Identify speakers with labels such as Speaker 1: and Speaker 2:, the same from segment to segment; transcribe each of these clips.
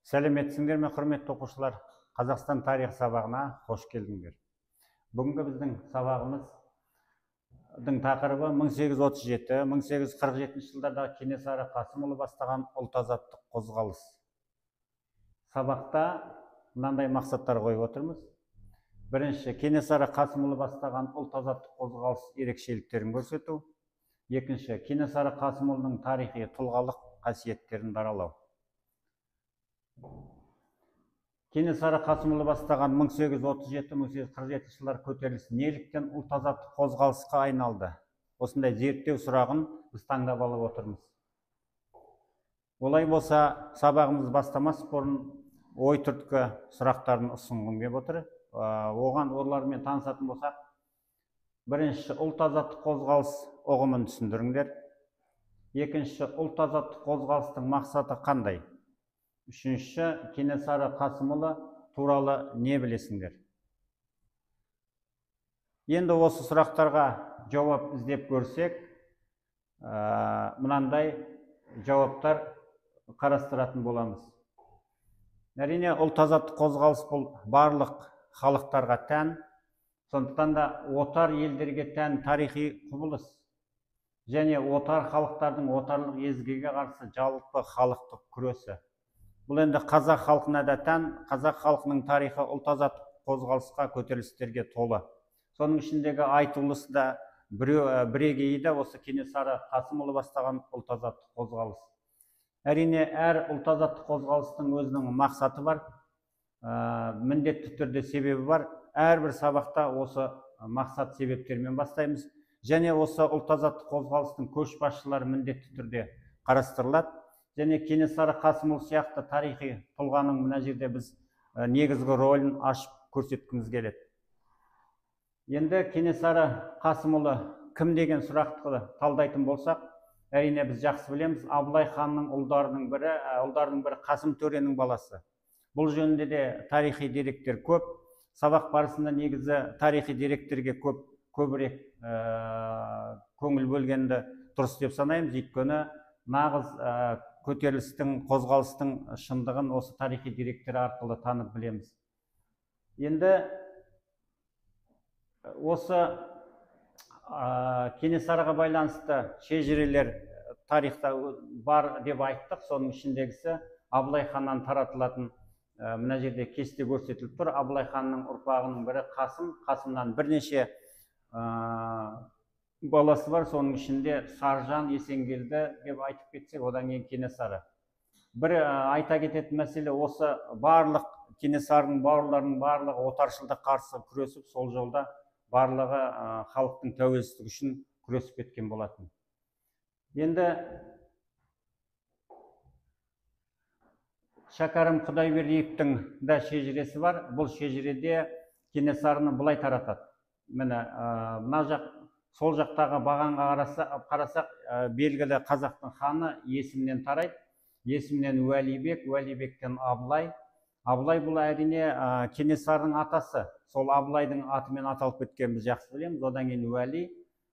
Speaker 1: Сәлеметсіңдер ме, құрметті оқушылар? Қазақстан тарих сабағына қош келдіңдер. Бүгінгі біздің сабағымыздың тақырыбы 1837-1847 жылдардағы Кенесары Қасымұлы бастаған ұлт азаттық қозғалыс. Сабақта мынандай мақсаттар қойып отырмыз. Бірінші, Кенесары Қасымұлы бастаған ұлт азаттық қозғалыс ерекшеліктерін көрсету. Екінші, Кенесары Қасымұлының тарихи тұлғалық қасиеттерін даралау. Кенесары Қасымұлы бастаған 1837-1847 жылдар көтерілісі неліктен ұлт азаттық қозғалысқа айналды? Осындай зерттеу сұрағын біз таңдап алып отырмыз. Олай болса, сабағымыз бастамас бұрын ой түрткі сұрақтарын ұсынғым келіп отыр. Оған олармен танысатын болсақ, бірінші, ұлт азаттық қозғалыс ұғымын түсіндіріңдер. Екінші, ұлт азаттық қозғалыстың мақсаты қандай? Үшінші, Кенесары Қасымұлы туралы не білесіңдер? Енді осы сұрақтарға жауап іздеп көрсек, мынандай жауаптар қарастыратын боламыз. Әрине, ұлт азаттық қозғалыс бұл барлық халықтарға тән, сондықтан да отар елдерге тән тарихи құбылыс және отар халықтардың отарлық езгіге қарсы жалпы халықтық күресі. Бұл енді қазақ халқына да тән, қазақ халқының тарихы ұлт азаттық қозғалысқа, көтерілістерге толы. Соның ішіндегі айтулысы да, бірегейі де осы Кенесары Қасымұлы бастаған ұлт азаттық қозғалыс. Әрине, әр ұлт азаттық қозғалыстың өзінің мақсаты бар, міндетті түрде себебі бар. Әрбір сабақта осы мақсат себептермен бастаймыз. Және осы ұлт азаттық қозғалыстың көшбасшылары міндетті түрде қарастырылады. Және Кенесары Қасымұлы сияқты тарихи тұлғаның мына жерде біз негізгі рөлін ашып көрсеткіміз келеді. Енді Кенесары Қасымұлы кім деген сұрақты талдайтын болсақ, әрине біз жақсы білеміз, Абылай ханның ұлдарының бірі Қасым төренің баласы. Бұл жөнінде де тарихи деректер көп. Сабақ барысында негізі тарихи деректерге көбірек көңіл бөлгенді дұрыс деп санаймыз. Өйткені нағыз көтерілістің, қозғалыстың шындығын осы тарихи деректер арқылы танып білеміз. Енді осы Кенесарыға байланысты шежірелер тарихта бар деп айттық. Соның ішіндегісі Абылай ханнан таратылатын, мына жерде кесте көрсетіліп тұр. Абылай ханның ұрпағының бірі Қасым. Қасымнан бірнеше баласы бар, соның ішінде Саржан, Есенгелді деп айтып кетсек, одан кейін Кенесары. Бір айта кететін мәселе, осы барлық Кенесарының бауырларының барлығы отаршылдыққа қарсы күресіп, сол жолда барлығы халықтың тәуелсіздігі үшін күресіп кеткен болатын. Енді Шәкәрім Құдайбердиевтің да шежіресі бар. Бұл шежіреде Кенесарыны былай таратады. Міне, мына жақ, сол жақтағы бағанға қарасақ, белгілі қазақтың ханы Есімнен тарайды. Есімнен Уәлибек, Уәлибектен Абылай. Абылай бұл әрине Кенесарының атасы. Сол Абылайдың атымен аталып кеткен біз жақсы білеміз. Одан кейін Уәли,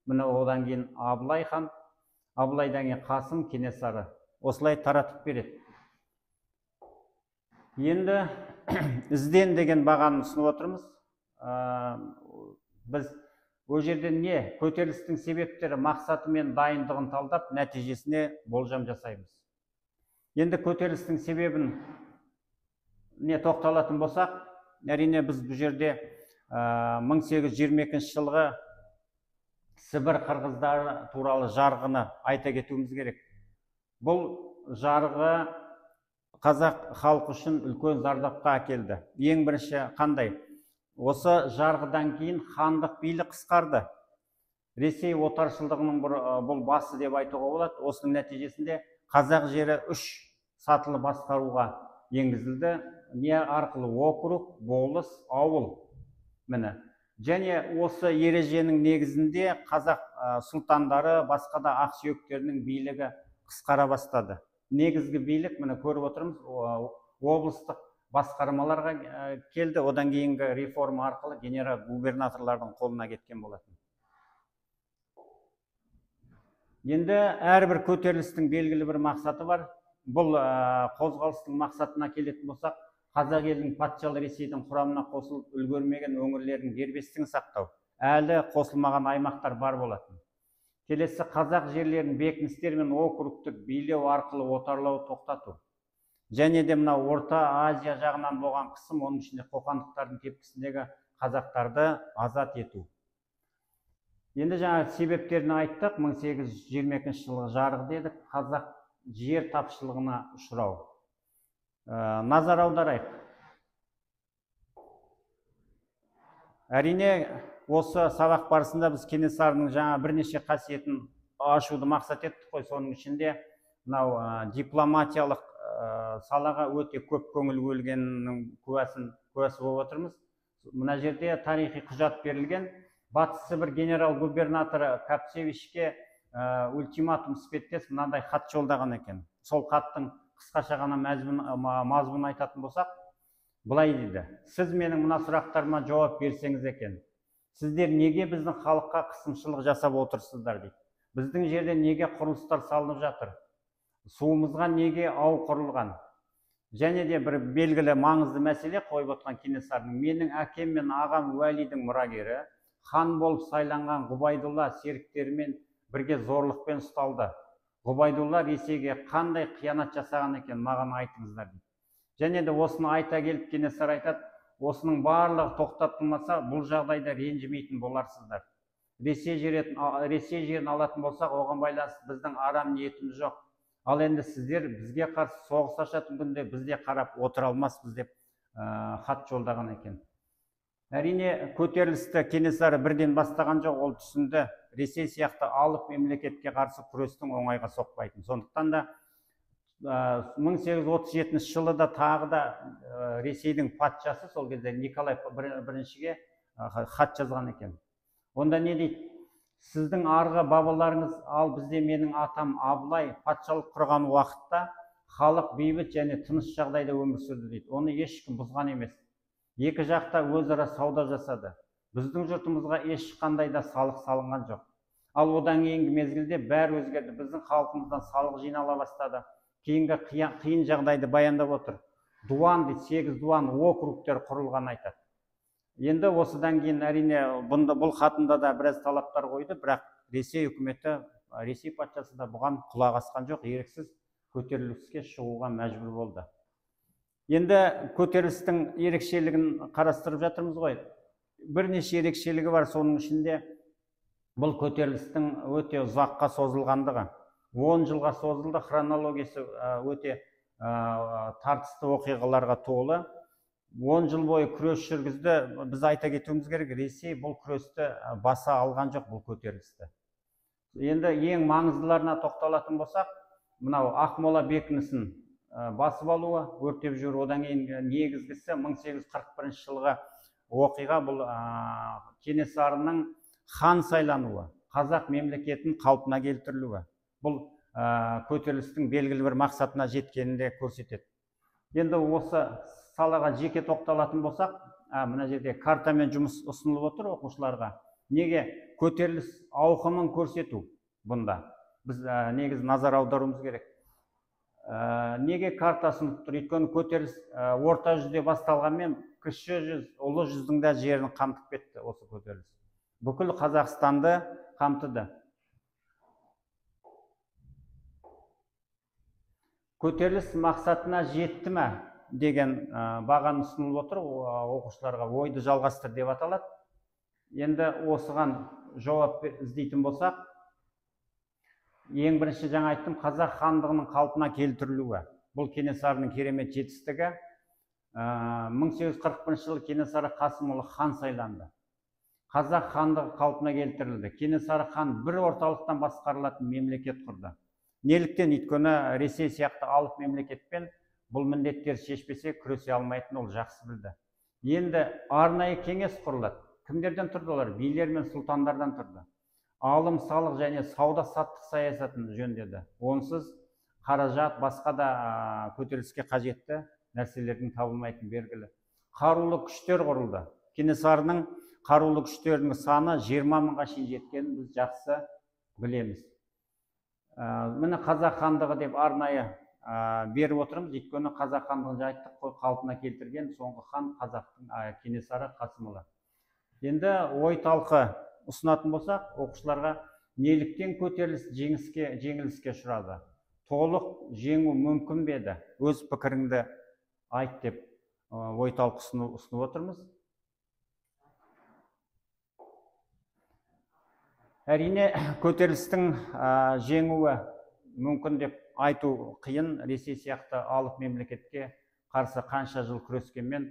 Speaker 1: міне одан кейін Абылай хан, Абылайдан кейін Қасым, Кенесары. Осылай таратып береді. Енді ізден деген бағаны ұсынып отырмыз. Біз ол жерде не көтерілістің себептері, мақсаты мен дайындығын талдап, нәтижесіне болжам жасаймыз. Енді көтерілістің себебін не тоқталатын болсақ, әрине біз бұл жерде 1822 жылғы Сібір қырғыздары туралы жарғыны айта кетуіміз керек. Бұл жарғы қазақ халқы үшін үлкен зардапқа әкелді. Ең бірінші қандай? Осы жарғыдан кейін хандық билік қысқарды. Ресей отаршылдығының бұл басы деп айтуға болады. Осының нәтижесінде қазақ жері үш сатылы басқаруға енгізілді. Не арқылы? Округ, болыс, ауыл. Міне. Және осы ереженің негізінде қазақ сұлтандары, басқа да ақсүйектерінің билігі қысқара бастады. Негізгі билік, міне көріп отырмыз, облыстық басқармаларға келді. Одан кейінгі реформа арқылы генерал-губернаторлардың қолына кеткен болатын. Енді әрбір көтерілістің белгілі бір мақсаты бар. Бұл қозғалыстың мақсатына келетін болсақ, қазақ елінің патшалы Ресейдің құрамына қосылып үлгермеген өңірлердің дербестігін сақтау, әлі қосылмаған аймақтар бар болатын. Келесі, қазақ жерлерін бекіністер мен округтік билеу арқылы отарлау тоқтату. Және де мынау Орта Азия жағынан болған қысым, оның ішінде қоқандықтардың тепкісіндегі қазақтарды азат ету. Енді жаңа себептерін айттық. 1822 жылғы жарғы дедік, қазақ жер тапшылығына ұшырау. Назар аударайық. Әрине, осы сабақ барысында біз Кенесарының жаңа бірнеше қасиетін ашуды мақсат еттік қой. Соның ішінде мынау дипломатиялық салаға өте көп көңіл бөлгенінің куәсі болып отырмыз. Мына жерде тарихи құжат берілген. Батыс Сібір генерал-губернаторы Капцевичке ультиматум іспеттес мынандай хат жолдаған екен. Сол хаттың қысқаша ғана мазмұнын айтатын болсақ, былай дейді: сіз менің мына сұрақтарыма жауап берсеңіз екен. Сіздер неге біздің халыққа қысымшылық жасап отырсыздар дейді. Біздің жерде неге құрылыстар салынып жатыр? Суымызға неге ау құрылған? Және де бір белгілі маңызды мәселе қойып отқан Кенесарының: менің әкем мен ағам Уәлидің мұрагері, хан болып сайланған Ғұбайдулла серіктерімен бірге зорлықпен ұсталды. Ғұбайдулла Ресейге қандай қиянат жасаған екен, маған айтыңыздар дейді. Және де осыны айта келіп Кенесары айтады: осының барлығы тоқтатылмаса, бұл жағдайда ренжімейтін боларсыздар. Ресей жерін алатын болсақ, оған байланысты біздің арам ниетіміз жоқ. Ал енді сіздер бізге қарсы соғыс ашатын күнде бізде қарап отыра алмаспыз деп хат жолдаған екен. Әрине, көтерілісті Кенесары бірден бастаған жоқ, ол түсінді. Ресей сияқты алып мемлекетке қарсы күрестің оңайға соқпайтын. Сондықтан да 1837 жылы да тағы да Ресейдің патшасы сол кезде Николай біріншіге хат жазған екен. Онда не дейді? Сіздің арғы бабаларыңыз, ал бізде менің атам Абылай патшалық құрған уақытта халық бейбіт және тыныш жағдайда өмір сүрді дейді. Оны ешкім бұзған емес. Екі жақта өзара сауда жасады. Біздің жұртымызға ешқандай да салық салынған жоқ. Ал одан кейінгі мезгілде бәрі өзгерді. Біздің халқымыздан салық жинала бастады. Кейінгі қиын жағдайды баяндап отыр. Дуан дейді, 8 дуан округтер құрылған айтады. Енді осыдан кейін әрине бұл хатында да біраз талаптар қойды, бірақ Ресей үкіметі, Ресей патшасы да бұған құлақ асқан жоқ, еріксіз көтеріліске шығуға мәжбүр болды. Енді көтерілістің ерекшелігін қарастырып жатырмыз ғой. Бірнеше ерекшелігі бар, соның ішінде бұл көтерілістің өте ұзаққа созылғандығы. 10 жылға созылды, хронологиясы өте тартысты оқиғаларға толы. 10 жыл бойы күрес жүргізді. Біз айта кетуіміз керек, Ресей бұл күресті баса алған жоқ, бұл көтерілісті. Енді ең маңыздыларына тоқталатын болсақ, мынау Ақмола бекінісін басып алуы, өртеп жіберу, одан кейін негізгісі 1841 жылғы оқиға, бұл Кенесарының хан сайлануы, қазақ мемлекетін қалпына келтірілуі. Бұл көтерілістің белгілі бір мақсатына жеткенін де көрсетеді. Енді осы салаға жеке тоқталатын болсақ, мына жерде картамен жұмыс ұсынылып отыр оқушыларға. Неге? Көтеріліс ауқымын көрсету бұнда. Біз негізі назар аударуымыз керек. Неге карта ұсынып тұр? Өйткені көтеріліс Орта жүзде басталғанмен Кіші жүз, Ұлы жүздің де жерін қамтып кетті осы көтеріліс. Бүкіл Қазақстанды қамтыды. Көтеріліс мақсатына жетті ме деген баған ұсынылып отыр оқушыларға, ойды жалғастыр деп аталады. Енді осыған жауап іздейтін болсақ, ең бірінші жаңа айттым, қазақ хандығының қалпына келтірілуі. Бұл Кенесарының керемет жетістігі. 1841 жылы Кенесары Қасымұлы хан сайланды. Қазақ хандығы қалпына келтірілді. Кенесары хан бір орталықтан басқарылатын мемлекет құрды. Неліктен? Өйткені Ресей сияқты алып мемлекетпен бұл міндеттер шешпесе күресе алмайтын ол жақсы білді. Енді арнайы кеңес құрылады. Кімдерден тұрды олар? Билер мен сұлтандардан тұрды. Алым салық және сауда саттық саясатын жөндеді. Онсыз қаражат, басқа да көтеріліске қажетті нәрселердің табылмайтын белгілі. Қарулы күштер құрылды. Кенесарының қарулы күштерінің саны 20 мыңға шейін жеткенін біз жақсы білеміз. Міне қазақ хандығы деп арнайы беріп отырмыз, өйткені қазақ хандығын айттық қой, қалпына келтірген соңғы хан қазақтың Кенесары Қасымұлы. Енді ой талқы ұсынатын болсақ, оқушыларға неліктен көтеріліс жеңіліске ұшырады? Толық жеңу мүмкін бе еді? Өз пікіріңді айт деп ой талқы ұсынып отырмыз. Әрине, көтерілістің жеңуі мүмкін деп айту қиын. Ресей сияқты алып мемлекетке қарсы қанша жыл күрескенмен,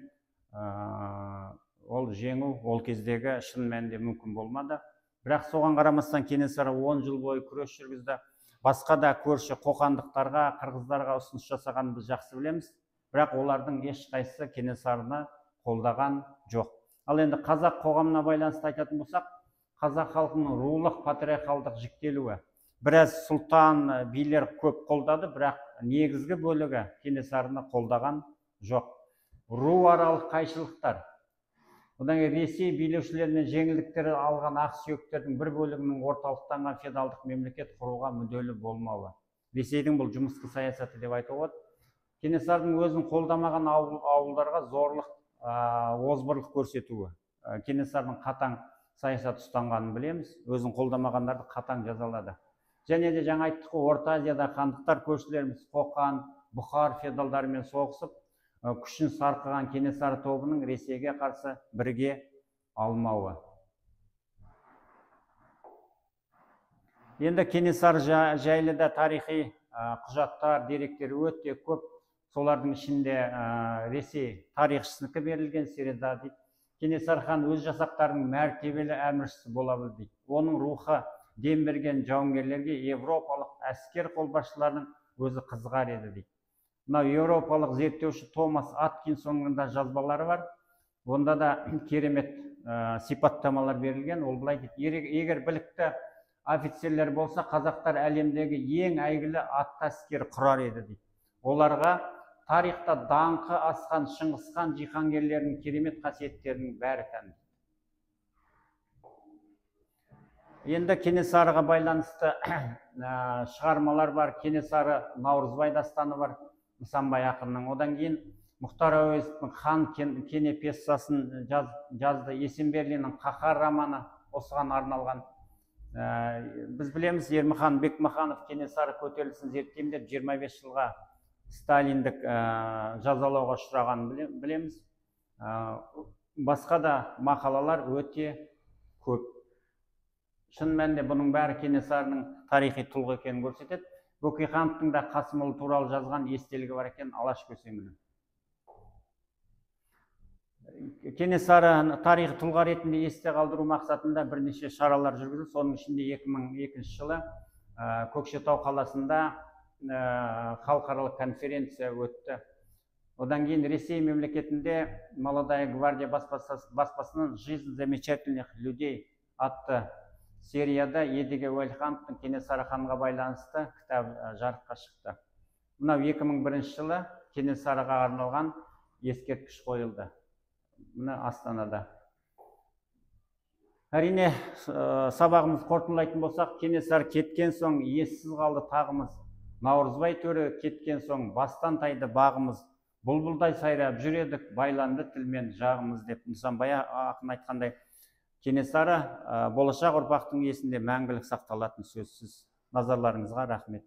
Speaker 1: ол жеңу ол кездегі шын мәнінде мүмкін болмады. Бірақ соған қарамастан Кенесары 10 жыл бойы күрес жүргізді. Басқа да көрші қоқандықтарға, қырғыздарға ұсыныс жасағанын біз жақсы білеміз. Бірақ олардың ешқайсысы Кенесарыны қолдаған жоқ. Ал енді қазақ қоғамына байланысты айтатын болсақ, қазақ халқының рулық патриархалдық жіктелуі. Біраз сұлтан билер көп қолдады, бірақ негізгі бөлігі Кенесарыны қолдаған жоқ. Ру аралық қайшылықтар. Одан кейін Ресей билеушілерінен жеңілдіктер алған ақсүйектердің бір бөлігінің орталықтанған феодалдық мемлекет құруға мүдделі болмауы. Ресейдің бұл жұмысқы саясаты деп айтуға болады. Кенесарының өзін қолдамаған ауылдарға зорлық, озбырлық көрсетуі. Кенесарының қатаң саясат ұстанғанын білеміз, өзін қолдамағандарды қатаң жазалады. Және де жаңа айттық қой, Орта Азияда хандықтар көршілеріміз Қоқан, Бұхар феодалдарымен соғысып, күшін сарқыған Кенесары тобының Ресейге қарсы бірге алмауы. Енді Кенесары жайлы да тарихи құжаттар, деректер өте көп. Солардың ішінде Ресей тарихшысынікі берілген Середа дейді. Кенесары хан өз жасақтарының мәртебелі әміршісі бола білді дейді. Оның рухы дем берген жауынгерлерге европалық әскер қолбасшыларының өзі қызығар еді дейді. Мынау еуропалық зерттеуші Томас Аткинсонның да жазбалары бар. Онда да керемет сипаттамалар берілген. Ол былай дейді: егер білікті офицерлер болса, қазақтар әлемдегі ең әйгілі атты әскер құрар еді дейді. Оларға тарихта даңқы асқан Шыңғысхан жиһангерлерінің керемет қасиеттерінің бәрі тән. Енді Кенесарыға байланысты шығармалар бар. Кенесары Наурызбай дастаны бар, Нысанбай ақынның. Одан кейін Мұхтар Әуезовтің Хан Кене пьесасын жазды. Есенберлиннің Қаһар романы осыған арналған. Біз білеміз, Ермұхан Бекмаханов Кенесары көтерілісін зерттеймін деп 25 жылға сталиндік жазалауға ұшырағанын білеміз. Басқа да мақалалар өте көп. Шын мәнінде бұның бәрі Кенесарының тарихи тұлға екенін көрсетеді. Бөкейхановтың да Қасымұлы туралы жазған естелігі бар екен, Алаш көсемінің. Кенесары тарихи тұлға ретінде есте қалдыру мақсатында бірнеше шаралар жүргізілді. Соның ішінде 2002 жылы Көкшетау қаласында халықаралық конференция өтті. Одан кейін Ресей мемлекетінде Молодая гвардия баспасының «Жизнь замечательных людей» атты серияда Едіге Уәлихановтың Кенесары ханға байланысты кітабы жарыққа шықты. Мынау 2001 жылы Кенесарыға арналған ескерткіш қойылды. Мына Астанада. Әрине, сабағымызды қорытындылайтын болсақ, Кенесары кеткен соң ессіз қалды тағымыз. Наурызбай төре кеткен соң бастан тайды бағымыз. Бұлбұлдай сайрап жүр едік, байланды тілмен жағымыз деп Нысанбай ақын айтқандай, Кенесары болашақ ұрпақтың есінде мәңгілік сақталатын сөзсіз. Назарларыңызға рахмет.